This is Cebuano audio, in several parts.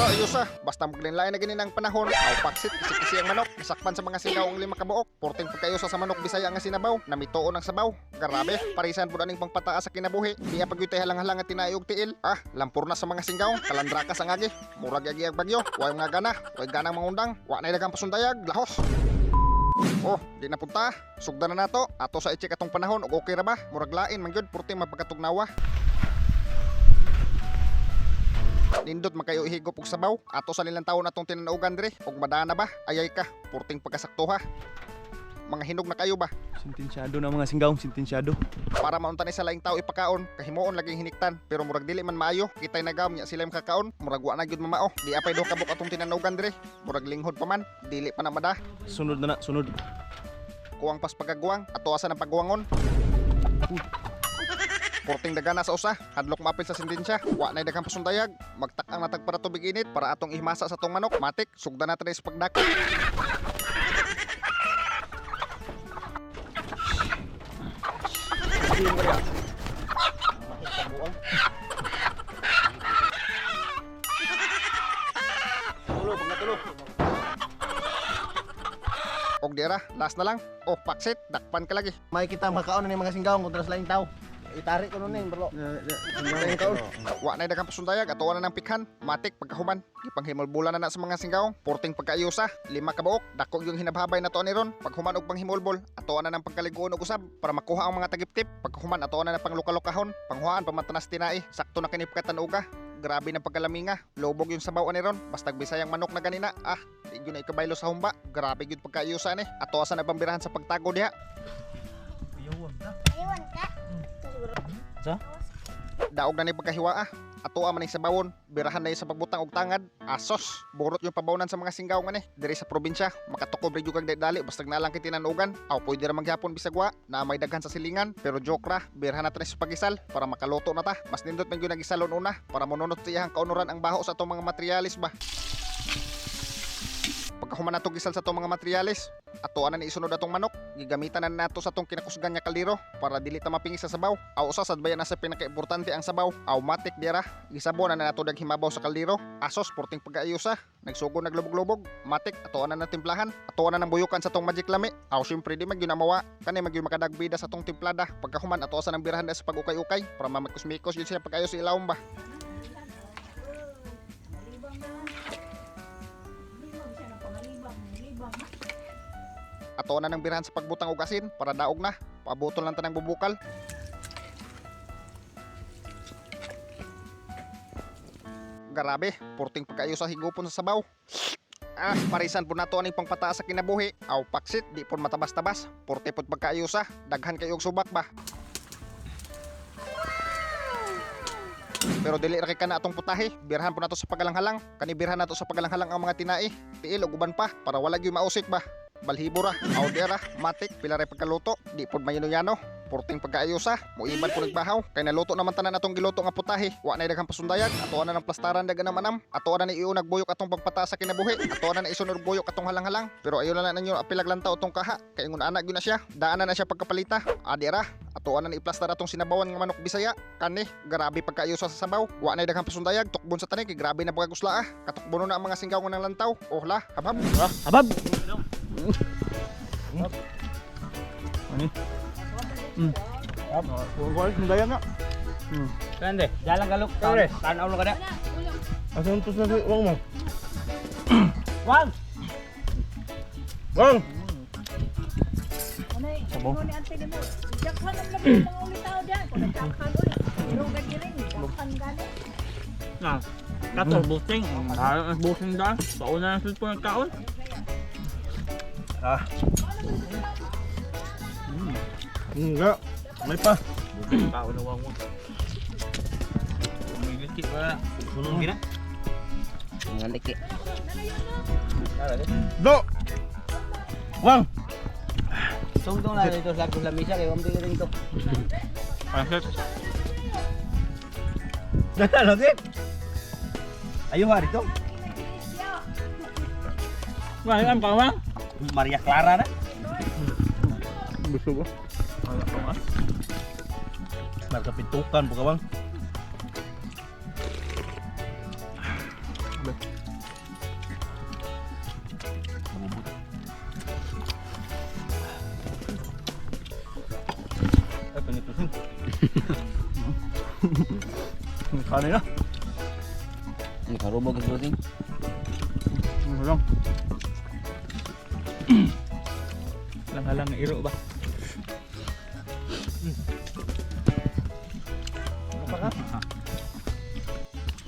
ayusa. Basta maglinlain na gini ng panahon. Aw paksit, kisi-kisi ang manok. Nasakpan sa mga singaw ang lima kabuok. Porting pagkayusa sa manok Bisaya nga sinabaw. Namituon ang sabaw. Grabe, parisan po aning pangpataas sa kinabuhi. Di pagyutay halang-halang at tinae og tiil. Ah, lampur na sa mga singaw. Kalandraka sa ngagi. Murag agi ang bagyo. Way mga gana. Way ganang mangundang. Wa na daghang pasundayag. Lahos. Oh, di na punta. Sugdan na nato. Ato sa i-check atong panahon ug okay ra ba? Murag lain man gyud porting mapagkatugnawa. Nindot makayo ihigop og sabaw. Ato sa nilang taon atong tinanaugan diri ug madana ba? Ayay ka, porting pagkasaktuha. Mga hinog na kayo ba? Sentensyado na mga singgaw, sentensyado. Para maunta ni sa laing tao ipakaon, kahimuon laging hiniktan, pero murag dili man maayo, kitay nagam nya sila makakaon, murag wa na gyud mamao. Di apay duha ka buok atong tinanaugan diri, murag linghod pa man, dili pa na mada. Sunod na na, sunod. Kuwang pas pagkaguwang, ato asa ng pagguwangon. Porting dagana sa usa, hadlok maapil sa sentensya. Wa nay daghang pasundayag, magtak-ang natag para tubig init para atong ihmasa sa tong manok. Matik, sugdan natin sa pagdako. Og dira, last na lang. Oh, paksit, dakpan ka lagi. May kita makaon na ni mga singgaw kontra sa laing tao. Itari ko nun eh, bro. Laing kaon. Wa nay daghang pasundayag ato na ng pikhan. Matik pagkahuman. Gipanghimulbulan na na sa mga singgaw. Porting pagkaayusa, lima ka buok. Dako yung hinabhabay na to ni ron. Paghuman og panghimulbol, ato na ng pagkaliguon og usab para makuha ang mga tagiptip. Pagkahuman ato na ng panglukalokahon, panghuhaan pamatanas tinai. Sakto na kini pagkatanuga. Grabe ng pagkalaminga. Lobog yung sabaw ani ron. Bastag Bisayang manok na ganina. Ah, di gyud na ikabaylo sa humba. Grabe gyud pagkaayusa ni. Ato asa na pambirahan sa pagtago diha. Iwan ka? Daog na ni pagkahiwa ah. Ato man ning sabawon, birahan na sa pagbutang og tangad. Asos, burot yung pabawnan sa mga singgaw nga ni. Diri sa probinsya, makatukob ra kag dali basta nalang kay tinanugan. Aw pwede ra magyapon bisag wa, na may daghan sa silingan, pero joke ra, birahan na ta ni sa pagisal para makaluto na ta. Mas nindot man gyud nagisalon una para monunot sa iyang kaunuran ang baho sa atong mga materyales ba. Pagkahuman nato gisal sa atong mga materyales, ato na ni isunod atong manok, gigamitan na nato sa atong kinakusgan nga kaldero para dili ta mapingis sa sabaw. Aw usa sad bayan na sa pinakaimportante ang sabaw. Aw matik dira, gisabo na nato daghimabaw sa kaldero. Asos porting pag-ayusa, nagsugo naglubog-lubog. Matik ato na na timplahan, ato na nang buyukan sa atong magic lami. Aw syempre di magyud na mawa, kani magyud makadagbida sa atong timplada. Pagkahuman ato sa nang birahan na sa pag-ukay-ukay para mamagkusmikos yun sila pag-ayos sa ilawom ba. Ato na nang birahan sa pagbutang og asin para daog na. Paabutol lang tanang bubukal. Grabe, porting pagkayo sa higupon sa sabaw. Ah, parisan po nato aning pangpataas sa kinabuhi. Aw paksit, di po matabas-tabas. Porte pod pagkaayusa, daghan kayo og subak ba. Pero dili ra kay kana atong putahe. Birhan po nato sa pagalang-halang. Kani birhan nato sa pagalang-halang ang mga tinai. Tiil og uban pa para wala gyud mausik ba. Balhibo ra, aw ra, matik, pila ra pagkaluto, di pod mayano-yano. Porting pagkaayusa, muiban po nagbahaw, kay naluto naman tanan atong giluto nga putahe. Wa nay daghang pasundayag, ato na ng plastaran dagan naman am. Ato na ni iunag buyok atong pagpataas sa kinabuhi, ato na na isunod buyok atong halang-halang. Pero ayo na lang ninyo apilag lantaw atong kaha, kay ingon ana gyud na siya. Daan na na siya pagkapalita. Adi ra, ato na ni iplastar atong sinabawan nga manok Bisaya. Kani, grabe pagkaayusa sa sabaw. Wa nay daghang pasundayag, tukbon sa tanig, kay grabe na pagkakusla ah. Katukbon na ang mga singgaw nga ng lantaw. Oh la, habhab. Habab! Ano? Kuwan, sundaya nga. Grande, jalan galuk. Tanaw lo kada. Asa yung tos na sa wang mo? Wag. Wang! Ano eh, ni ante nimo. Jakhan ang lagi mga uli tao diyan. Kung nagjakhan uy, irugan diri, jakhan gani. Na. Kato busing. Ah, busing da. Bauna na sulpo ng kaon. Ah. Nga. May pa. Kaon na wang mo. May liki pa. Sulong gina. Mga liki. Do! Wang! Sungtong na dito sa akong lamisa kay wam tingin dito. Pansit. Dala lagi. Ayo hari to. Wah, am ka wang. Maria Clara na. Gusto ba? Wala pa nga. Nagkapitukan po ka wang. Kanin na. Ang karubog ang busing. Ano lang. Lang-halang nga iro ba?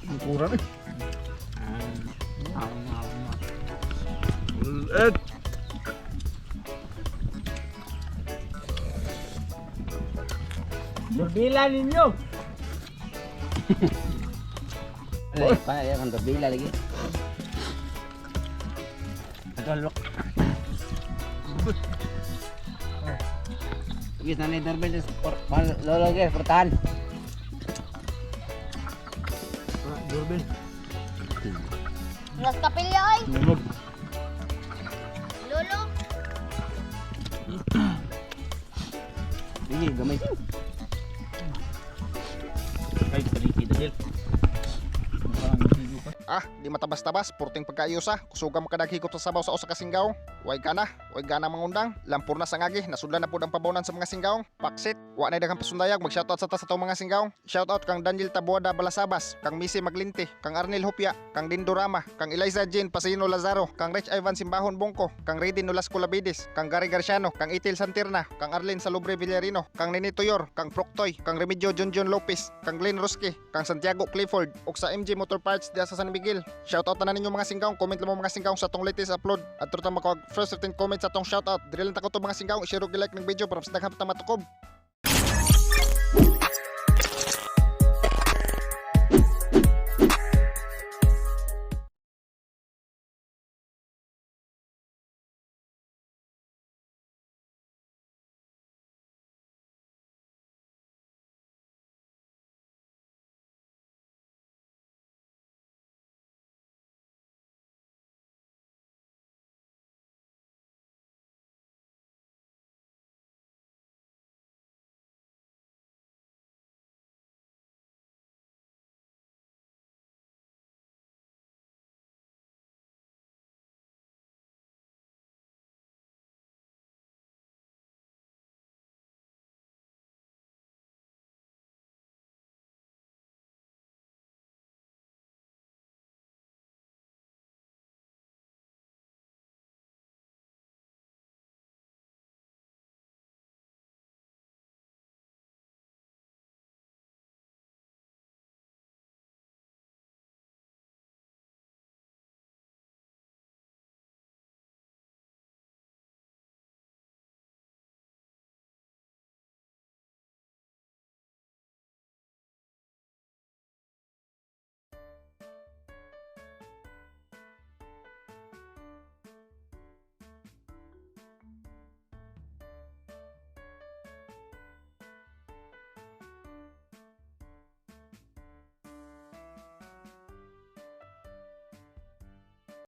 Ang kurang eh. Ed. Durbila ninyo. Ay, pa ya kan bila lagi. Tagalog. Gis na ni doorbell lolo ge pertahan. Doorbell. Las kapilya ay. Sunog. Lolo. Sige, gamay. Ay, paliki dahil. Ah, di matabas-tabas, purting pagkaayusa, kusuga mo kadaghigop sa sabaw sa usa ka singgaw. Way gana, way gana mangundang, lampur na sa ngagi, nasudlan na pud ang pabonan sa mga singgaw. Paksit, wa na daghang pasundayag, mag-shoutout sa ta sa atong mga singgaw. Shoutout kang Daniel Tabuada Balasabas, kang Missy Maglinti, kang Arnel Hupia, kang Dindo Rama, kang Eliza Jane Pasino Lazaro, kang Rich Ivan Simbahon Bungko, kang Redin Nolasco Labides, kang Gary Garciano, kang Itil Santirna, kang Arlene Salubre Villarino, kang Nene Toyor, kang Proctoy, kang Remigio Junjun Lopez, kang Glenn Roski, kang Santiago Clifford, ug sa MG Motor Parts diya sa San Miguel. Shoutout na ninyo mga singgaw, comment lang mo mga singgaw sa atong latest upload. At ta makawag first 15 comments sa atong shoutout. Diri lang ta ko to mga singgaw, share ug like ng video para mas daghan pa ta matukob.